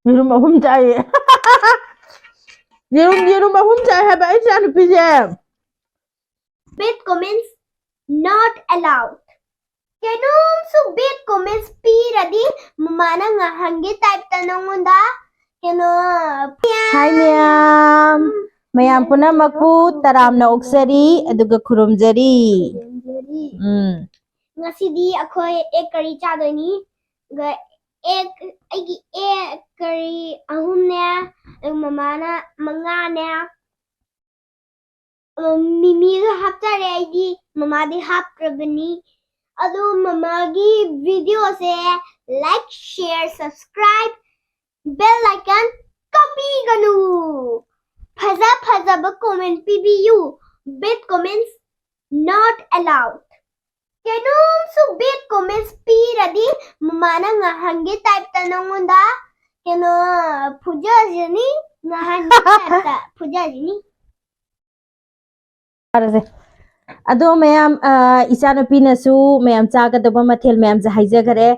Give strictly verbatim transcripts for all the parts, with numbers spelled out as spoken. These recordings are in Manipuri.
ꯌꯦꯔꯨꯝ ꯑꯍꯨꯝ ꯆꯥꯏꯌꯦ꯫ ꯌꯦꯔꯨꯝ ꯌꯦꯔꯨꯝ ꯑꯍꯨꯝ ꯆꯥꯏ ꯍꯥꯏꯕ ꯑꯩ ꯏꯆꯥ ꯅꯨꯄꯤꯁꯦ꯫ Bad comments not allowed. ꯀꯩꯅꯣꯝꯁꯨ bad comments ꯄꯤꯔꯗꯤ ꯃꯃꯥꯅ ꯉꯥꯡꯍꯟꯒꯦ type ꯇ ꯅꯪꯉꯣꯟꯗ ꯀꯩꯅꯣ꯫ Hi ꯃꯌꯥꯝ, ꯃꯌꯥꯝ ꯄꯨꯝꯅꯃꯛꯄꯨ ꯇꯔꯥꯝꯅ ꯑꯣꯛꯆꯔꯤ ꯑꯗꯨꯒ ꯈꯨꯔꯨꯝꯖꯔꯤ꯫ ꯎꯝ꯫ ꯉꯁꯤꯗꯤ ꯑꯩꯈꯣꯏ egg curry ꯆꯥꯗꯣꯏꯅꯤ꯫ ꯑꯗꯨꯒ egg, ꯑꯩꯒꯤ egg curry ꯑꯍꯨꯝꯅꯦ, ꯑꯗꯨꯒ ꯃꯃꯥꯅ ꯃꯉꯥꯅꯦ꯫ ꯎꯝ, ꯃꯤꯃꯤꯁꯨ ꯍꯥꯞꯆꯔꯦ ꯑꯩꯗꯤ, ꯃꯃꯥꯗꯤ ꯍꯥꯞꯇ꯭ꯔꯕꯅꯤ꯫ ꯑꯗꯨ ꯃꯃꯥꯒꯤ video ꯁꯦ like, share, subscribe, bell icon ꯀꯥꯞꯄꯤꯒꯅꯨ꯫ ꯐꯖ ꯐꯖꯕ comment ꯄꯤꯕꯤꯌꯨ꯫ Bad comments not allowed. ꯀꯩꯅꯣꯝꯁꯨ bad comments ꯄꯤꯔꯗꯤ ꯃꯃꯥꯅ ꯉꯥꯡꯍꯟꯒꯦ type ꯇ ꯅꯪꯉꯣꯟꯗ ꯀꯩꯅꯣ ꯐꯨꯖꯖꯅꯤ, ꯉꯥꯡꯍꯟꯒꯦ type ꯇ ꯐꯨꯖꯖꯅꯤ꯫ ꯐꯔꯦꯁꯦ꯫ ꯑꯗꯣ ꯃꯌꯥꯝ, ꯑ, ꯏꯆꯥꯅꯨꯄꯤꯅꯁꯨ ꯃꯌꯥꯝ ꯆꯥꯒꯗꯕ ꯃꯊꯦꯜ ꯃꯌꯥꯝꯁꯦ ꯍꯥꯏꯖꯈꯔꯦ꯫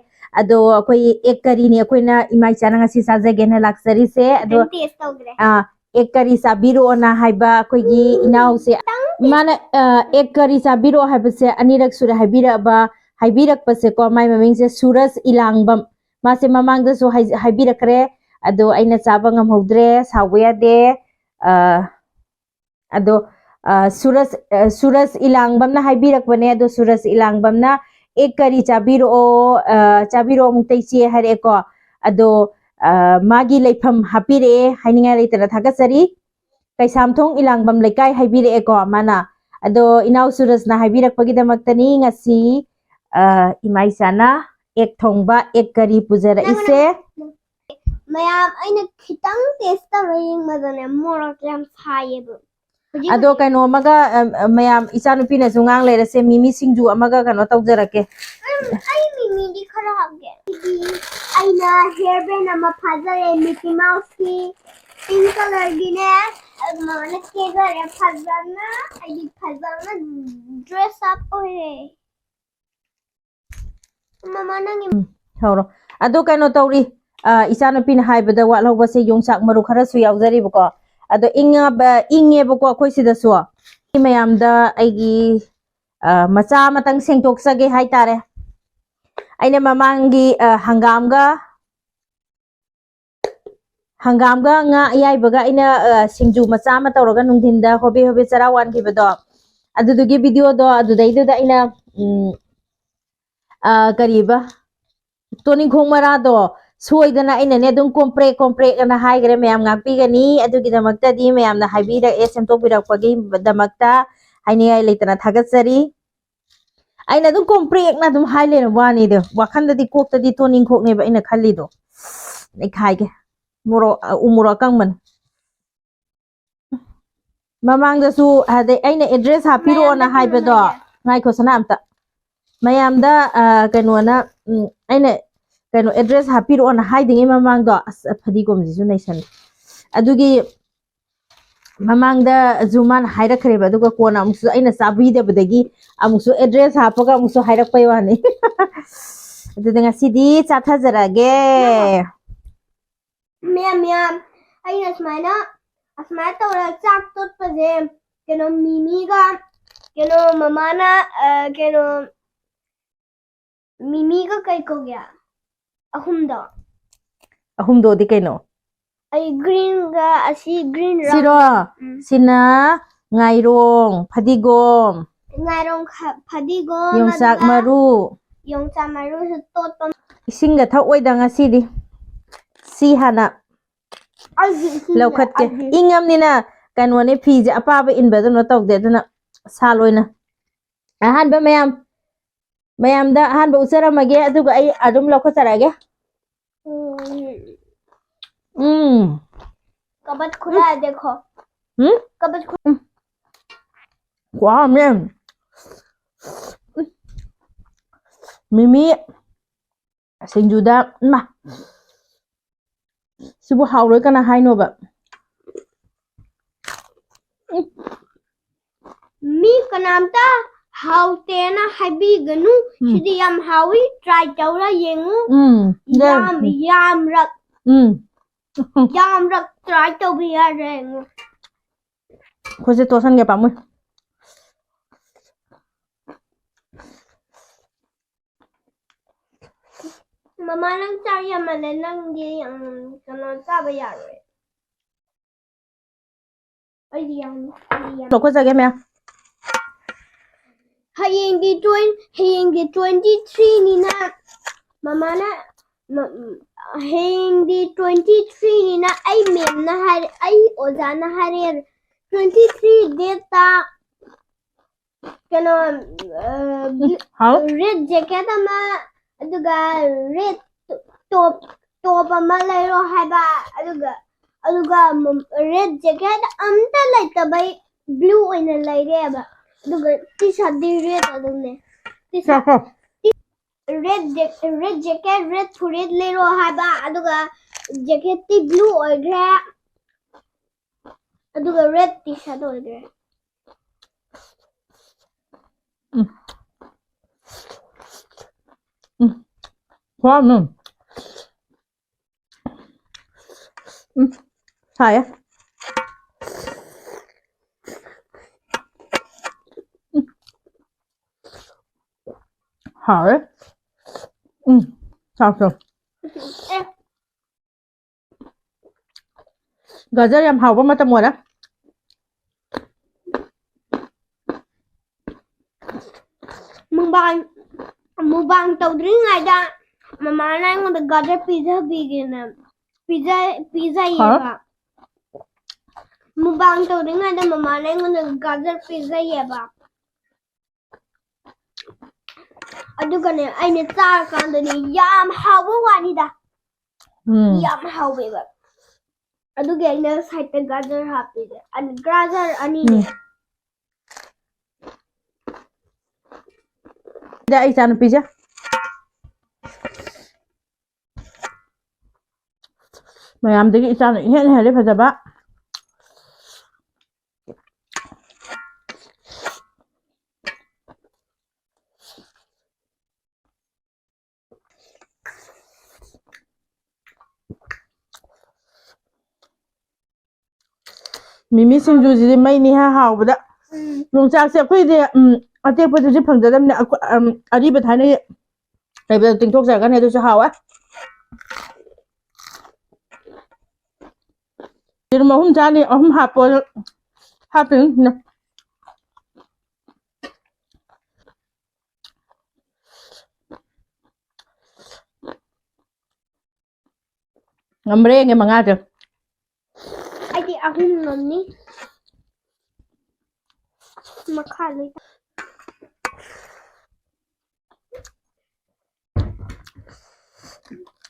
ꯑꯗꯣ ꯑꯩꯈꯣꯏ egg curry ꯅꯤ ꯑꯩꯈꯣꯏꯅ ꯏꯃꯥ ꯏꯆꯥꯅ ꯉꯁꯤ ꯆꯥꯖꯒꯦꯅ ꯂꯥꯛꯆꯔꯤꯁꯦ꯫ ꯑꯗꯣ, ꯀꯩꯝ taste ꯇꯧꯗ꯭ꯔꯦ꯫ ꯑ, egg curry ꯆꯥꯕꯤꯔꯛꯑꯣꯅ ꯍꯥꯏꯕ ꯑꯩꯈꯣꯏꯒꯤ ꯏꯅꯥꯎꯁꯦ, ꯈꯤꯇꯪ taste ꯃꯥꯅ, ꯑ, egg curry ꯆꯥꯕꯤꯔꯛꯑꯣ ꯍꯥꯏꯕꯁꯦ ꯑꯅꯤꯔꯛ ꯁꯨꯔꯦ ꯍꯥꯏꯕꯤꯔꯛꯑꯕ, ꯍꯥꯏꯕꯤꯔꯛꯄꯁꯦꯀꯣ, ꯃꯥꯏ ꯃꯃꯤꯡꯁꯦ ꯁꯨꯔꯖ ꯏꯂꯥꯡꯕꯝ꯫ ꯃꯥꯁꯦ ꯃꯃꯥꯡꯗꯁꯨ ꯍꯥꯏ-, ꯍꯥꯏꯕꯤꯔꯛꯈ꯭ꯔꯦ꯫ ꯑꯗꯣ ꯑꯩꯅ ꯆꯥꯕ ꯉꯝꯍꯧꯗ꯭ꯔꯦ, ꯁꯥꯎꯕ ꯌꯥꯗꯦ꯫ ꯑ, ꯑꯗꯣ, ꯑ, ꯁꯨꯔꯖ, ꯑ, ꯁꯨꯔꯖ ꯏꯂꯥꯡꯕꯝꯅ ꯍꯥꯏꯕꯤꯔꯛꯄꯅꯦ꯫ ꯑꯗꯣ ꯁꯨꯔꯖ ꯏꯂꯥꯡꯕꯝꯅ egg curry ꯆꯥꯕꯤꯔꯛꯑꯣ, ꯑ, ꯆꯥꯕꯤꯔꯛꯑꯣ ꯑꯃꯨꯛꯇ ꯏꯆꯦ ꯍꯥꯏꯔꯛꯑꯦꯀꯣ꯫ ꯑꯗꯣ, ꯑ, ꯃꯥꯒꯤ ꯂꯩꯐꯝ ꯍꯥꯞꯄꯤꯔꯛꯑꯦ, ꯍꯥꯏꯅꯤꯡꯉꯥꯏ ꯂꯩꯇꯅ ꯊꯥꯒꯠꯆꯔꯤ꯫ ꯀꯩꯁꯥꯝꯊꯣꯡ ꯏꯂꯥꯡꯕꯝ ꯂꯩꯀꯥꯏ ꯍꯥꯏꯕꯤꯔꯛꯑꯦꯀꯣ ꯃꯥꯅ꯫ ꯑꯗꯣ ꯏꯅꯥꯎ ꯁꯨꯔꯖꯅ ꯍꯥꯏꯕꯤꯔꯛꯄꯒꯤꯗꯃꯛꯇꯅꯤ ꯉꯁꯤ, ꯑ, ꯏꯃꯥ ꯏꯆꯥꯅ egg ꯊꯣꯡꯕ, egg curry ꯄꯨꯖꯔꯛꯏꯁꯦ꯫ ꯃꯌꯥꯝ, ꯑꯩꯅ ꯈꯤꯇꯪ taste ꯇꯧꯔ ꯌꯦꯡꯕꯗꯅꯦ, ꯃꯣꯔꯣꯛ ꯌꯥꯝ ꯁꯥꯏꯌꯦꯕ꯫ ꯍꯧꯖꯤꯛ ꯑꯗꯣ ꯍꯧꯖꯤꯛ ꯀꯩꯅꯣ ꯑꯃꯒ, ꯑ, ꯑ, ꯃꯌꯥꯝ, ꯏꯆꯥꯅꯨꯄꯤꯅꯁꯨ ꯉꯥꯡ ꯂꯩꯔꯁꯦ, ꯃꯤꯃꯤ ꯁꯤꯡꯖꯨ ꯑꯃꯒ ꯀꯩꯅꯣ ꯇꯧꯖꯔꯛꯀꯦ꯫ ꯎꯝ, ꯑꯩ ꯃꯤꯃꯤꯗꯤ ꯈꯔ ꯍꯥꯞꯀꯦ꯫ ꯑꯩꯅ hair band ꯑꯃ ꯐꯥꯖꯔꯦ, Mickey Mouse ꯀꯤ, pink colour ꯒꯤꯅꯦ꯫ ꯑꯗꯨ ꯃꯃꯥꯅ ꯀꯦꯖꯔꯦ ꯐꯖꯅ, ꯑꯩꯗꯤ ꯐꯖꯅ dress up ꯑꯣꯏꯔꯦ꯫ ꯃꯃꯥ, ꯅꯪꯒꯤ ꯎꯝ, ꯍꯧꯔꯣ꯫ ꯑꯗꯣ ꯀꯩꯅꯣ ꯇꯧꯔꯤ, ꯑ, ꯏꯆꯥꯅꯨꯄꯤꯅ ꯍꯥꯏꯕꯗ ꯋꯥꯠꯍꯧꯕꯁꯦ ꯌꯣꯡꯆꯥꯛ ꯃꯔꯨ ꯈꯔꯁꯨ ꯌꯥꯎꯖꯔꯤꯕꯀꯣ꯫ ꯑꯗꯣ ꯏꯪꯉꯕ-, ꯏꯪꯉꯦꯕꯀꯣ ꯑꯩꯈꯣꯏ ꯁꯤꯗꯁꯨ꯫ ꯃꯌꯥꯝꯗ ꯑꯩꯒꯤ, ꯑ, ꯃꯆꯥ ꯑꯃꯇꯪ ꯁꯦꯡꯗꯣꯛꯆꯒꯦ ꯍꯥꯏꯇꯥꯔꯦ꯫ ꯑꯩꯅ ꯃꯃꯥꯡꯒꯤ, ꯑ, ꯍꯪꯒꯥꯝꯒ, ꯍꯪꯒꯥꯝꯒ ꯉꯥ ꯑꯌꯥꯏꯕꯒ ꯑꯩꯅ, ꯑ, ꯁꯤꯡꯖꯨ ꯃꯆꯥ ꯑꯃ ꯇꯧꯔꯒ ꯅꯨꯡꯊꯤꯟꯗ ꯍꯣꯕꯦ ꯍꯣꯕꯦ ꯆꯔꯥ ꯋꯥꯟꯈꯤꯕꯗꯣ, ꯑꯗꯨꯗꯨꯒꯤ videoꯗꯣ ꯑꯗꯨꯗꯩꯗꯨꯗ ꯑꯩꯅ, ꯎꯝ, ꯑ, ꯀꯔꯤꯕ, ꯇꯣꯅꯤꯡꯈꯣꯛ ꯃꯔꯥꯗꯣ ꯁꯣꯏꯗꯅ ꯑꯩꯅꯅꯦ ꯑꯗꯨꯝ ꯀꯣꯝꯄ꯭ꯔꯦꯛ ꯀꯣꯝꯄ꯭ꯔꯦꯛ ꯑꯅ ꯍꯥꯏꯈ꯭ꯔꯦ꯫ ꯃꯌꯥꯝ ꯉꯥꯛꯄꯤꯒꯅꯤ꯫ ꯑꯗꯨꯒꯤꯗꯃꯛꯇꯗꯤ ꯃꯌꯥꯝꯅ ꯍꯥꯏꯕꯤꯔꯛꯑꯦ, ꯁꯦꯝꯗꯣꯛꯄꯤꯔꯛꯄꯒꯤꯗꯃꯛꯇ ꯍꯥꯏꯅꯤꯡꯉꯥꯏ ꯂꯩꯇꯅ ꯊꯥꯒꯠꯆꯔꯤ꯫ ꯑꯩꯅ ꯑꯗꯨꯝ ꯀꯣꯝꯄ꯭ꯔꯦꯛꯅ ꯑꯗꯨꯝ ꯍꯥꯏ ꯂꯩꯔꯕ ꯋꯥꯅꯤꯗ꯫ ꯋꯥꯈꯟꯗꯗꯤ ꯀꯣꯛꯇꯗꯤ ꯇꯣꯅꯤꯡꯈꯣꯛꯅꯦꯕ ꯑꯩꯅ ꯈꯜꯂꯤꯗꯣ꯫ ꯑꯩ ꯈꯥꯏꯒꯦ꯫ ꯃꯣꯔꯣꯛ, ꯑ, ꯎ ꯃꯣꯔꯣꯛ ꯑꯀꯪꯕꯅꯦ꯫ ꯃꯃꯥꯡꯗꯁꯨ ꯑꯗꯩ ꯑꯩꯅ address ꯍꯥꯞꯄꯤꯔꯛꯑꯣꯅ ꯃꯌꯥꯝꯗ ꯍꯥꯏꯕꯗꯣ, ꯄꯤꯔꯝꯃꯒꯦ꯫ ꯉꯥꯏꯈꯣ ꯁꯅꯥ ꯑꯝꯇ꯫ ꯃꯌꯥꯝꯗ, ꯑ, ꯀꯩꯅꯣꯅ, ꯎꯝ, ꯑꯩꯅ ꯀꯩꯅꯣ address ꯍꯥꯞꯄꯤꯔꯛꯑꯣꯅ ꯍꯥꯏꯗ꯭ꯔꯤꯉꯩ ꯃꯃꯥꯡꯗꯣ, ꯑꯁ, ꯐꯗꯤꯒꯣꯝꯁꯤꯁꯨ ꯅꯩꯁꯜꯂꯦ꯫ ꯑꯗꯨꯒꯤ ꯃꯃꯥꯡꯗꯁꯨ ꯃꯥꯅ ꯍꯥꯏꯔꯛꯈ꯭ꯔꯦꯕ, ꯑꯗꯨꯒ ꯀꯣꯟꯅ ꯑꯃꯨꯛꯁꯨ ꯑꯩꯅ ꯆꯥꯕꯤꯗꯕꯗꯒꯤ ꯑꯃꯨꯛꯁꯨ address ꯍꯥꯞꯄꯒ ꯑꯃꯨꯛꯁꯨ ꯍꯥꯏꯔꯛꯄꯩ ꯋꯥꯅꯤ꯫ ꯑꯗꯨꯗꯤ ꯉꯁꯤꯗꯤ ꯆꯥꯊꯖꯔꯒꯦ꯫ ꯃꯌꯥꯝ, ꯃꯌꯥꯝ, ꯑꯩꯅ ꯁꯨꯃꯥꯏꯅ, ꯑꯁꯨꯃꯥꯏꯅ ꯇꯧꯔꯒ ꯆꯥꯛ ꯇꯣꯠꯄꯁꯦ, ꯀꯩꯅꯣ, ꯃꯤꯃꯤꯒ, ꯀꯩꯅꯣ, ꯃꯃꯥꯅ, ꯑ, ꯀꯩꯅꯣ, ꯃꯤꯃꯤꯒ ꯀꯩ ꯀꯧꯒꯦ? ꯑꯍꯨꯝꯗꯣ꯫ ꯑꯍꯨꯝꯗꯣꯗꯤ ꯀꯩꯅꯣ? ꯑꯩ greenꯒ ꯑꯁꯤ green round꯫ ꯁꯤꯔꯣ? ꯎꯝ꯫ ꯁꯤꯅ ꯉꯥꯏꯔꯣꯡ, ꯐꯗꯤꯒꯣꯝ꯫ ꯉꯥꯏꯔꯣꯡ ꯈ-, ꯐꯗꯤꯒꯣꯝ, ꯌꯣꯡꯆꯥꯛ ꯑꯗꯨꯒ ꯃꯔꯨ꯫ ꯌꯣꯡꯆꯥꯛ ꯃꯔꯨꯁꯨ ꯇꯣꯠꯄ꯫ ꯏꯁꯤꯡꯒ ꯊꯛꯑꯣꯏꯗ ꯉꯁꯤꯗꯤ꯫ ꯁꯤ ꯍꯥꯟꯅ ꯑꯩꯗꯤ ꯏꯁꯤꯡꯁꯦ, ꯂꯧꯈꯠꯀꯦ꯫ ꯑꯩꯗꯤ ꯏꯪꯉꯝꯅꯤꯅ ꯀꯩꯅꯣꯅꯦ, ꯐꯤꯁꯦ ꯑꯄꯥꯕ ꯏꯟꯕꯗꯨꯅ ꯇꯧꯗꯦ, ꯑꯗꯨꯅ ꯁꯥꯜ ꯑꯣꯏꯅ꯫ ꯑꯍꯥꯟꯕ ꯃꯌꯥꯝ, ꯃꯌꯥꯝꯗ ꯑꯍꯥꯟꯕ ꯎꯠꯆꯔꯝꯃꯒꯦ, ꯑꯗꯨꯒ ꯑꯩ ꯑꯗꯨꯝ ꯂꯧꯈꯠꯆꯔꯛꯑꯒꯦ꯫ ꯎꯝ꯫ ꯎꯝ꯫ कबच खुला है, देखो। हम्म? कबच खुला। वाह, मैम। ꯃꯤꯃꯤ ꯁꯤꯡꯖꯨꯗ, ꯏꯃꯥ, ꯁꯤꯕꯨ ꯍꯥꯎꯔꯣꯏ ꯀꯅꯥ ꯍꯥꯏꯅꯣꯕ? ꯎꯝ꯫ ꯃꯤ ꯀꯅꯥꯝꯇ ꯍꯥꯎꯇꯦꯅ ꯍꯥꯏꯕꯤꯒꯅꯨ꯫ ꯎꯝ꯫ ꯁꯤꯗꯤ ꯌꯥꯝ ꯍꯥꯎꯏ, try ꯇꯧꯔ ꯌꯦꯡꯉꯨ꯫ ꯎꯝ꯫ ꯌꯥꯝ, ꯌꯥꯝꯔꯛ, ꯎꯝ꯫ ꯌꯥꯝꯔꯛ try ꯇꯧꯕ ꯌꯥꯔꯦ꯫ ꯑꯩꯈꯣꯏꯁꯦ ꯇꯣꯠꯁꯟꯒꯦ ꯄꯥꯝꯃꯨꯏ꯫ ꯃꯃꯥ, ꯅꯪ ꯆꯥꯛ ꯌꯥꯝꯃꯜꯂꯦ, ꯅꯪꯗꯤ, ꯎꯝ, ꯀꯩꯅꯣ, ꯆꯥꯕ ꯌꯥꯔꯣꯏ꯫ ꯑꯩꯗꯤ ꯌꯥꯝ, ꯑꯩꯗꯤ ꯌꯥꯝ꯫ ꯂꯧꯈꯠꯆꯒꯦ ꯃꯌꯥꯝ꯫ ꯍꯌꯦꯡꯗꯤ twen-, ꯍꯌꯦꯡꯗꯤ twenty three ꯅꯤꯅ ꯃꯃꯥꯅ, ꯃ-, ꯍꯌꯦꯡꯗꯤ twenty three ꯅꯤꯅ ꯑꯩ ꯃꯦꯝꯅ ꯍꯥꯏꯔꯦ, ꯑꯩ ꯑꯣꯖꯥꯅ ꯍꯥꯏꯔꯦ, twenty three date ꯇ ꯀꯩꯅꯣ, ꯑ, ꯎꯝ, ꯍꯥꯎ꯫ Red jacket ꯑꯃ, ꯑꯗꯨꯒ red top, top ꯑꯃ ꯂꯩꯔꯣ ꯍꯥꯏꯕ, ꯑꯗꯨꯒ, ꯑꯗꯨꯒ, ꯎꯝ, red jacket ꯑꯝꯇ ꯂꯩꯇꯕꯩ blue ꯑꯣꯏꯅ ꯂꯩꯔꯦꯕ, ꯑꯗꯨꯒ T-shirt ꯗꯤ red ꯑꯗꯨꯝꯅꯦ꯫ T-shirt, ꯆꯥꯈꯣ꯫ Red jack-, red jacket, red ꯐꯨꯔꯤꯠ ꯂꯩꯔꯣ ꯍꯥꯏꯕ, ꯑꯗꯨꯒ jacket ꯇꯤ blue ꯑꯣꯏꯈ꯭ꯔꯦ, ꯑꯗꯨꯒ red T-shirt ꯑꯣꯏꯈ꯭ꯔꯦ꯫ ꯎꯝ꯫ ꯎꯝ꯫ ꯍꯥꯎꯔꯝꯅꯤ꯫ ꯎꯝ꯫ ꯁꯥꯏꯌꯦ꯫ ꯎꯝ꯫ ꯍꯥꯎꯔꯦ꯫ ꯎꯝ꯫ ꯆꯥꯎ, ꯆꯥꯎ꯫ ꯑꯦ꯫ ꯒꯖꯔ ꯌꯥꯝ ꯍꯥꯎꯕ ꯃꯇꯝ ꯑꯣꯏꯔꯦ꯫ Mukbang, mukbang ꯇꯧꯗ꯭ꯔꯤꯉꯩꯗ ꯃꯃꯥꯅ ꯑꯩꯉꯣꯟꯗ ꯒꯖꯔ ꯄꯤꯖꯕꯤꯒꯦꯅ ꯄꯤꯖ-, ꯄꯤꯖꯩꯌꯦꯕ꯫ ꯍꯥ? Mukbang ꯇꯧꯗ꯭ꯔꯤꯉꯩꯗ ꯃꯃꯥꯅ ꯑꯩꯉꯣꯟꯗ ꯒꯖꯔ ꯄꯤꯖꯩꯌꯦꯕ꯫ ꯑꯗꯨꯒꯅꯦ, ꯑꯩꯅ ꯆꯥꯔꯀꯥꯟꯗꯅꯦ, ꯌꯥꯝ ꯍꯥꯎꯕ ꯋꯥꯅꯤꯗ꯫ ꯎꯝ꯫ ꯌꯥꯝ ꯍꯥꯎꯋꯦꯕ꯫ ꯑꯗꯨꯒꯤ ꯑꯩꯅ side ꯇ ꯒꯖꯔ ꯍꯥꯞꯄꯤꯁꯦ꯫ ꯑꯅꯤ, ꯒꯖꯔ ꯑꯅꯤꯅꯦ꯫ ꯎꯝ꯫ ꯁꯤꯗ ꯑꯩ ꯏꯆꯥꯅꯨꯄꯤꯁꯦ꯫ ꯃꯌꯥꯝꯗꯒꯤ ꯏꯆꯥꯅ ꯏꯍꯦꯟ ꯍꯦꯜꯂꯦ ꯐꯖꯕ꯫ ꯃꯤꯃꯤ ꯁꯤꯡꯖꯨꯁꯤꯗꯤ ꯃꯩꯅꯤ ꯍꯥ, ꯍꯥꯎꯕꯗ꯫ ꯎꯝ꯫ ꯌꯣꯡꯆꯥꯛꯁꯦ ꯑꯩꯈꯣꯏꯗꯤ, ꯎꯝ, ꯑꯇꯦꯛꯄꯗꯨꯗꯤ ꯐꯪꯖꯗꯕꯅꯦ꯫ ꯑꯩꯈꯣꯏ, ꯎꯝ, ꯑꯔꯤꯕ ꯊꯥꯏꯅꯒꯤ ꯂꯩꯕꯗ ꯇꯤꯡꯊꯣꯛꯆꯔꯒꯅꯤ, ꯑꯗꯨꯁꯨ ꯍꯥꯎꯋꯦ꯫ ꯌꯦꯔꯨꯝ ꯑꯍꯨꯝ ꯆꯥꯅꯤ, ꯑꯍꯨꯝ ꯍꯥꯞꯄꯣ꯫ ꯍꯥꯞꯄꯤꯅꯤ꯫ ꯉꯝꯕ꯭ꯔꯥ ꯌꯦꯡꯒꯦ, ꯃꯉꯥꯁꯦ꯫ ꯑꯩꯗꯤ ꯑꯍꯨꯝ ꯉꯝꯅꯤ꯫ ꯃꯈꯥ ꯂꯩ꯫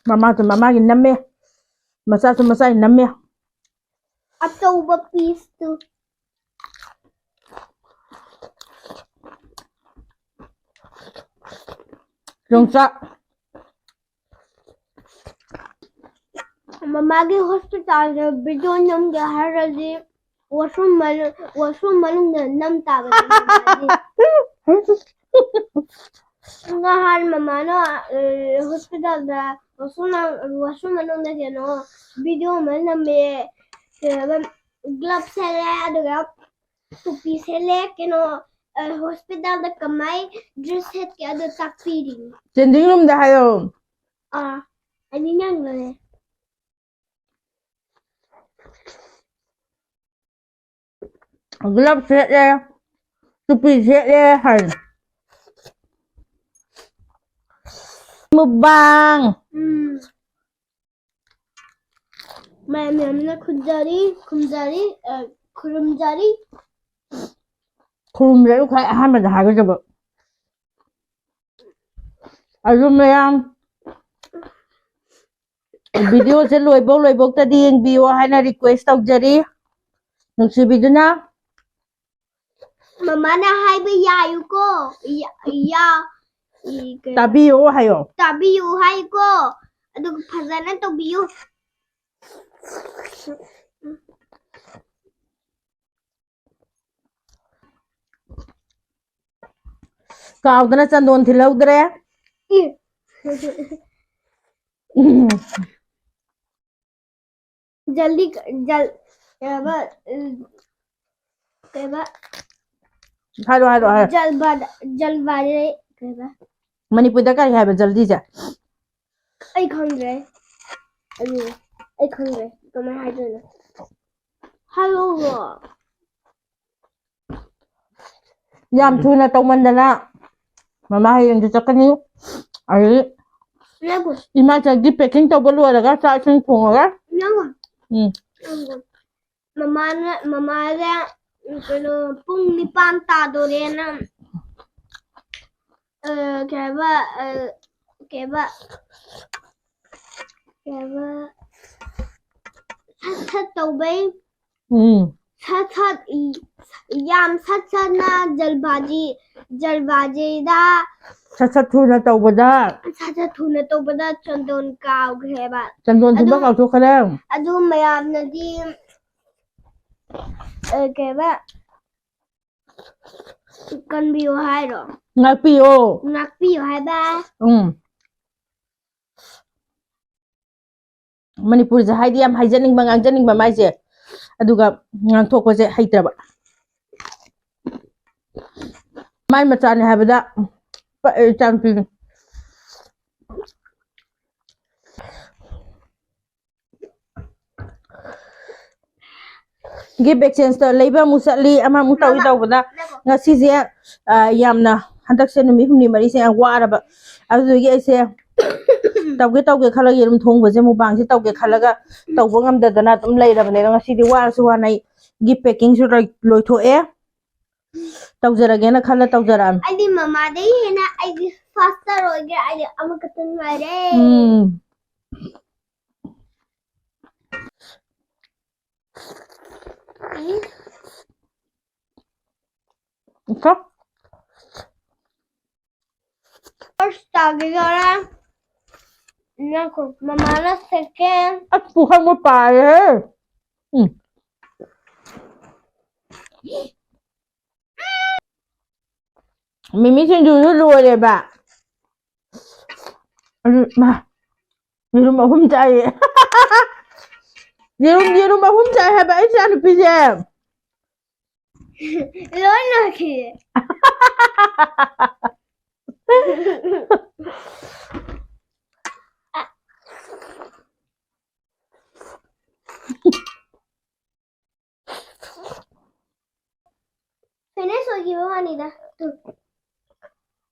ꯃꯃꯥꯁꯨ ꯃꯃꯥꯒꯤ ꯅꯝꯃꯦ, ꯃꯆꯥꯁꯨ ꯃꯆꯥꯒꯤ ꯅꯝꯃꯦ꯫ ꯑꯆꯧꯕ piece ꯇꯨ꯫ ꯌꯣꯡꯆꯥꯛ꯫ ꯃꯃꯥꯒꯤ hospital ꯗ video ꯅꯝꯒꯦ ꯍꯥꯏꯔꯗꯤ washroom ꯃꯅꯨꯡ-, washroom ꯃꯅꯨꯡꯗ ꯅꯝ ꯇꯥꯕꯅꯤ ꯃꯃꯥꯗꯤ꯫ ꯉꯍꯥꯟ ꯃꯃꯥꯅ, ꯑ, hospital ꯗ washroom ꯅ-, washroom ꯃꯅꯨꯡꯗ ꯀꯩꯅꯣ video ꯑꯃ ꯅꯝꯃꯦ꯫ ꯀꯩꯅꯣ, gloves ꯁꯦꯠꯂꯦ, ꯑꯗꯨꯒ ꯇꯨꯄꯤ ꯁꯦꯠꯂꯦ, ꯀꯩꯅꯣ, ꯑ, hospital ꯗ ꯀꯃꯥꯏ dress ꯁꯦꯠꯀꯦ ꯑꯗꯨ ꯇꯥꯛꯄꯤꯔꯤ꯫ Changing room ꯗ ꯍꯥꯏꯌꯣ꯫ ꯑꯥ, ꯑꯅꯤ ꯅꯪꯒꯅꯦ꯫ Gloves ꯁꯦꯠꯂꯦ, ꯇꯨꯄꯤ ꯁꯦꯠꯂꯦ ꯍꯥꯏ꯫ Mukbang꯫ ꯎꯝ꯫ ꯃꯌꯥꯝ ꯃꯌꯥꯝꯅ ꯈꯨꯟꯖꯔꯤ, ꯈꯨꯝꯖꯔꯤ, ꯑ, ꯈꯨꯔꯨꯝꯖꯔꯤ꯫ ꯈꯨꯔꯨꯝꯖꯔꯤ ꯈ꯭ꯋꯥꯏ ꯑꯍꯥꯟꯕꯗ ꯍꯥꯏꯒꯗꯕ꯫ ꯑꯗꯨ ꯃꯌꯥꯝ video ꯁꯦ ꯂꯣꯏꯕꯧ ꯂꯣꯏꯕꯧꯇꯗꯤ ꯌꯦꯡꯕꯤꯌꯣ ꯍꯥꯏꯅ request ꯇꯧꯖꯔꯤ꯫ ꯅꯨꯡꯁꯤꯕꯤꯗꯨꯅ꯫ ꯃꯃꯥꯅ ꯍꯥꯏꯕ ꯌꯥꯏꯌꯨꯀꯣ꯫ ꯌꯥ-, ꯌꯥ-, ꯏ-, ꯀꯩꯅꯣ? ꯇꯥꯕꯤꯌꯨ ꯍꯥꯏꯌꯣ꯫ ꯇꯥꯕꯤꯌꯨ ꯍꯥꯏꯀꯣ꯫ ꯑꯗꯨꯒ ꯐꯖꯅ ꯇꯧꯕꯤꯌꯨ꯫ ꯀꯥꯎꯗꯅ ꯆꯟꯗꯣꯟ ꯊꯤꯜꯍꯧꯗ꯭ꯔꯦ꯫ ꯏ꯫ ꯎꯝ꯫ ꯖꯜꯗꯤ ꯀ-, ꯖꯜ-, ꯀꯩꯕ, ꯎꯝ, ꯀꯩꯕ, ꯍꯥꯏꯔꯣ, ꯍꯥꯏꯔꯣ, ꯍꯥꯏꯔꯣ꯫ ꯖꯜꯕꯥꯗ, ꯖꯜꯕꯥꯗꯤ ꯀꯩꯕ? ꯃꯅꯤꯄꯨꯔꯗ ꯀꯔꯤ ꯍꯥꯏꯕ ꯖꯜꯗꯤꯁꯦ? ꯑꯩ ꯈꯪꯗ꯭ꯔꯦ꯫ ꯑꯗꯨ ꯑꯩ ꯈꯪꯗ꯭ꯔꯦ꯫ ꯀꯃꯥꯏꯅ ꯍꯥꯏꯗꯣꯏꯅꯣ? ꯍꯥꯏꯔꯛꯑꯣ꯫ ꯌꯥꯝ ꯊꯨꯅ ꯇꯧꯃꯟꯗꯅ ꯃꯃꯥ ꯍꯌꯦꯡꯁꯨ ꯆꯠꯀꯅꯤ꯫ ꯑꯗꯨꯗꯤ ꯅꯪꯕꯨ, ꯏꯃꯥ ꯆꯠꯈꯤ, packing ꯇꯧꯕ ꯂꯣꯏꯔꯒ ꯆꯥꯛ ꯏꯁꯤꯡ ꯊꯣꯡꯉꯒ꯫ ꯅꯪꯕꯨ, ꯎꯝ꯫ ꯅꯪꯕꯨ꯫ ꯃꯃꯥꯅ, ꯃꯃꯥꯗ, ꯀꯩꯅꯣ, ꯄꯨꯡ ꯅꯤꯄꯥꯟ ꯇꯥꯗꯣꯔꯦꯅ, ꯑ, ꯀꯩ ꯍꯥꯏꯕ, ꯑ, ꯀꯩ ꯍꯥꯏꯕ, ꯀꯩ ꯍꯥꯏꯕ, ꯁꯠ ꯁꯠ ꯇꯧꯕꯩ, ꯎꯝ꯫ ꯁꯠ ꯁꯠ, ꯌꯥꯝ ꯁꯠ ꯁꯠꯅ ꯖꯜꯕꯥꯖꯤ, ꯖꯜꯕꯥꯖꯤꯗ ꯁꯠ ꯁꯠ ꯊꯨꯅ ꯇꯧꯕꯗ꯫ ꯁꯠ ꯁꯠ ꯊꯨꯅ ꯇꯧꯕꯗ ꯆꯟꯗꯣꯟ ꯀꯥꯎꯈ꯭ꯔꯦꯕ꯫ ꯆꯟꯗꯣꯟ ꯊꯨꯝꯕ ꯑꯗꯨ ꯀꯥꯎꯊꯣꯛꯈ꯭ꯔꯦ꯫ ꯑꯗꯨ ꯃꯌꯥꯝꯅꯗꯤ, ꯑ, ꯀꯩꯕ, ꯀꯟꯕꯤꯌꯨ ꯍꯥꯏꯔꯣ? ꯉꯥꯛꯄꯤꯌꯣ꯫ ꯉꯥꯛꯄꯤꯌꯨ ꯍꯥꯏꯕ꯫ ꯎꯝ꯫ ꯃꯅꯤꯄꯨꯔꯁꯦ ꯍꯥꯏꯗꯤ ꯌꯥꯝ ꯍꯥꯏꯖꯅꯤꯡꯕ, ꯉꯥꯡꯖꯅꯤꯡꯕ ꯃꯥꯏꯁꯦ, ꯑꯗꯨꯒ ꯉꯥꯡꯊꯣꯛꯄꯁꯦ ꯍꯩꯇ꯭ꯔꯕ꯫ ꯃꯥꯏ ꯃꯆꯥꯅꯤ ꯍꯥꯏꯕꯗ ꯄꯛꯑꯦ ꯏꯆꯥꯅꯨꯄꯤꯅꯤ꯫ Gift exchange ꯇ ꯂꯩꯕ ꯑꯃꯨꯛ ꯆꯠꯂꯤ, ꯑꯃ ꯑꯃꯨꯛ ꯇꯧꯏ ꯇꯧꯕꯗ ꯉꯁꯤꯁꯦ, ꯑ, ꯌꯥꯝꯅ, ꯍꯟꯗꯛꯁꯦ ꯅꯨꯃꯤꯠ ꯍꯨꯝꯅꯤ ꯃꯔꯤꯁꯦ ꯌꯥꯝ ꯋꯥꯔꯕ꯫ ꯑꯗꯨꯗꯨꯒꯤ ꯑꯩꯁꯦ ꯇꯧꯒꯦ ꯇꯧꯒꯦ ꯈꯜꯂꯒ, ꯌꯦꯔꯨꯝ ꯊꯣꯡꯕꯁꯦ mukbang ꯁꯦ ꯇꯧꯒꯦ ꯈꯜꯂꯒ ꯇꯧꯕ ꯉꯝꯗꯗꯅ ꯑꯗꯨꯝ ꯂꯩꯔꯕꯅꯦ꯫ ꯑꯗꯣ ꯉꯁꯤꯗꯤ ꯋꯥꯔꯁꯨ ꯋꯥꯅ ꯑꯩ gift packing ꯁꯨ ꯂꯣꯏ-, ꯂꯣꯏꯊꯣꯛꯑꯦ꯫ ꯇꯧꯖꯔꯒꯦꯅ ꯈꯜꯂ ꯇꯧꯖꯔꯛꯑꯕꯅꯤ꯫ ꯑꯩꯗꯤ ꯃꯃꯥꯗꯒꯤ ꯍꯦꯟꯅ ꯑꯩꯗꯤ faster ꯑꯣꯏꯒꯦ꯫ ꯑꯩꯗꯤ ꯑꯃꯈꯛꯇ ꯉꯥꯏꯔꯦ꯫ ꯎꯝ꯫ ꯏꯀꯣ? First ꯇꯥꯈꯤꯗꯣꯔꯦ꯫ ꯉꯥꯏꯈꯣ, ꯃꯃꯥꯅ second꯫ ꯑꯁ, ꯄꯨꯈꯝꯒ ꯄꯥꯏꯔꯦꯍꯦ꯫ ꯎꯝ꯫ ꯃꯤꯃꯤ ꯁꯤꯡꯖꯨꯁꯨ ꯂꯣꯏꯔꯦꯕ꯫ ꯑꯗꯨ, ꯃꯥ, ꯌꯦꯔꯨꯝ ꯑꯍꯨꯝ ꯆꯥꯏꯌꯦ꯫ ꯌꯦꯔꯨꯝ ꯌꯦꯔꯨꯝ ꯑꯍꯨꯝ ꯆꯥꯏ ꯍꯥꯏꯕ ꯑꯩ ꯏꯆꯥ ꯅꯨꯄꯤꯁꯦ꯫ ꯂꯣꯏ ꯂꯣꯏꯈꯤ꯫ Finish ꯑꯣꯏꯈꯤꯕ ꯋꯥꯅꯤꯗ꯫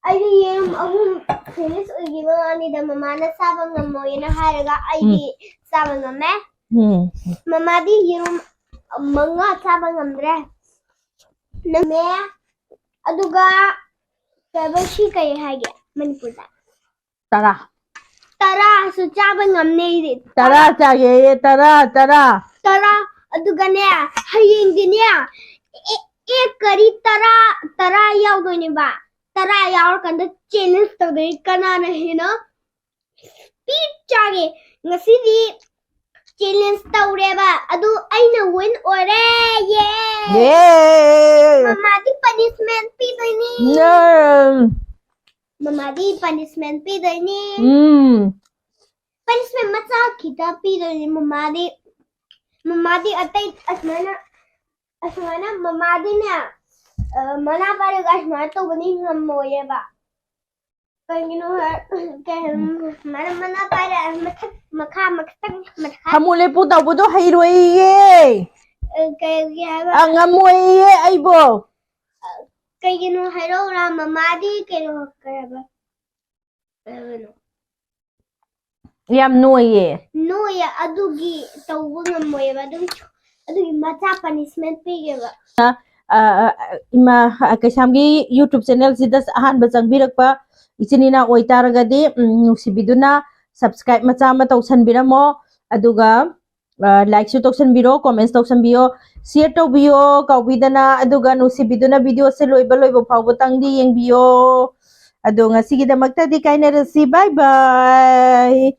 ꯑꯩꯗꯤ ꯌꯦꯔꯨꯝ ꯑꯍꯨꯝ finish ꯑꯣꯏꯈꯤꯕ ꯋꯥꯅꯤꯗ, ꯃꯃꯥꯅ ꯆꯥꯕ ꯉꯝꯃꯣꯏꯅ ꯍꯥꯏꯔꯒ ꯑꯩꯗꯤ ꯆꯥꯕ ꯉꯝꯃꯦ꯫ ꯎꯝ꯫ ꯃꯃꯥꯗꯤ ꯌꯦꯔꯨꯝ ꯃꯉꯥ ꯆꯥꯕ ꯉꯝꯗ꯭ꯔꯦ꯫ ꯅꯪꯅꯦ, ꯑꯗꯨꯒ ꯀꯩꯕ ꯁꯤ ꯀꯩ ꯍꯥꯏꯒꯦ ꯃꯅꯤꯄꯨꯔꯗ? ꯇꯔꯥ꯫ ꯇꯔꯥꯁꯨ ꯆꯥꯕ ꯉꯝꯅꯦ ꯑꯩꯗꯤ꯫ ꯇꯔꯥ ꯆꯥꯒꯦꯌꯦ, ꯇꯔꯥ, ꯇꯔꯥ꯫ ꯇꯔꯥ꯫ ꯑꯗꯨꯒꯅꯦ, ꯍꯌꯦꯡꯗꯤꯅꯦ, ꯑꯦ, ꯑꯦ ꯀꯔꯤ ꯇꯔꯥ, ꯇꯔꯥ ꯌꯥꯎꯗꯣꯏꯅꯦꯕ꯫ ꯇꯔꯥ ꯌꯥꯎꯔꯀꯥꯟꯗ challenge ꯇꯧꯗꯣꯏꯅꯤ, ꯀꯅꯥꯅ ꯍꯦꯟꯅ speed ꯆꯥꯒꯦ꯫ ꯉꯁꯤꯗꯤ challenge ꯇꯧꯔꯦꯕ, ꯑꯗꯨ ꯑꯩꯅ win ꯑꯣꯏꯔꯦ꯫ ꯌꯦ! ꯌꯦ! ꯃꯃꯥꯗꯤ punishment ꯄꯤꯗꯣꯏꯅꯤ꯫ ꯌꯦ! ꯃꯃꯥꯗꯤ punishment ꯄꯤꯗꯣꯏꯅꯤ꯫ ꯎꯝ꯫ Punishment ꯃꯆꯥ ꯈꯤꯇ ꯄꯤꯗꯣꯏꯅꯤ ꯃꯃꯥꯗꯤ꯫ ꯃꯃꯥꯗꯤ ꯑꯇꯩ ꯑꯁꯨꯃꯥꯏꯅ, ꯑꯁꯨꯃꯥꯏꯅ ꯃꯃꯥꯗꯤꯅꯦ, ꯑ, ꯃꯅꯥ ꯄꯥꯏꯔꯒ ꯑꯁꯨꯃꯥꯏꯅ ꯇꯧꯕꯗꯤ ꯉꯝꯃꯣꯏꯌꯦꯕ꯫ ꯀꯩꯒꯤꯅꯣ ꯍꯥꯏ-, ꯀꯩ ꯍꯥꯏ-, ꯃꯅꯥ, ꯃꯅꯥ ꯄꯥꯏꯔ ꯃꯊꯛ, ꯃꯈꯥ, ꯃꯊꯛ, ꯃꯈꯥ꯫ ꯍꯥꯃꯨ ꯂꯦꯞꯄꯨ ꯇꯧꯕꯗꯣ ꯍꯩꯔꯣꯏꯌꯦ꯫ ꯑ, ꯀꯩꯒꯤ ꯍꯥꯏꯕ? ꯑ, ꯉꯝꯃꯣꯏꯌꯦ ꯑꯩꯕꯣ꯫ ꯀꯩꯒꯤꯅꯣ ꯍꯥꯏꯔꯛꯎꯔꯥ? ꯃꯃꯥꯗꯤ ꯀꯩꯅꯣ, ꯀꯩ ꯍꯥꯏꯕ? ꯀꯩ ꯍꯥꯏꯕꯅꯣ? ꯌꯥꯝ ꯅꯣꯏꯌꯦ꯫ ꯅꯣꯏꯌꯦ, ꯑꯗꯨꯒꯤ ꯇꯧꯕ ꯉꯝꯃꯣꯏꯌꯦꯕ꯫ ꯑꯗꯨꯒꯤ, ꯑꯗꯨꯒꯤ ꯃꯆꯥ punishment ꯄꯤꯒꯦꯕ꯫ ꯑ, ꯑ, ꯏꯃꯥ, ꯑ, ꯀꯩꯁꯥꯝꯒꯤ YouTube channel ꯁꯤꯗ ꯑꯍꯥꯟꯕ ꯆꯪꯕꯤꯔꯛꯄ ꯏꯆꯤꯟ ꯏꯅꯥꯎ ꯑꯣꯏꯇꯥꯔꯒꯗꯤ, ꯎꯝ, ꯅꯨꯡꯁꯤꯕꯤꯗꯨꯅ subscribe ꯃꯆꯥ ꯑꯃ ꯇꯧꯁꯟꯕꯤꯔꯝꯃꯣ꯫ ꯑꯗꯨꯒ, ꯑ, like ꯁꯨ ꯇꯧꯁꯟꯕꯤꯔꯣ, comments ꯇꯧꯁꯟꯕꯤꯌꯣ, share ꯇꯧꯕꯤꯌꯣ ꯀꯥꯎꯕꯤꯗꯅ꯫ ꯑꯗꯨꯒ ꯅꯨꯡꯁꯤꯕꯤꯗꯨꯅ video ꯁꯦ ꯂꯣꯏꯕ ꯂꯣꯏꯕ ꯐꯥꯎꯕꯇꯪꯗꯤ ꯌꯦꯡꯕꯤꯌꯣ꯫ ꯑꯗꯣ ꯉꯁꯤꯒꯤꯗꯃꯛꯇꯗꯤ ꯀꯥꯏꯅꯔꯁꯤ꯫ Bye bye꯫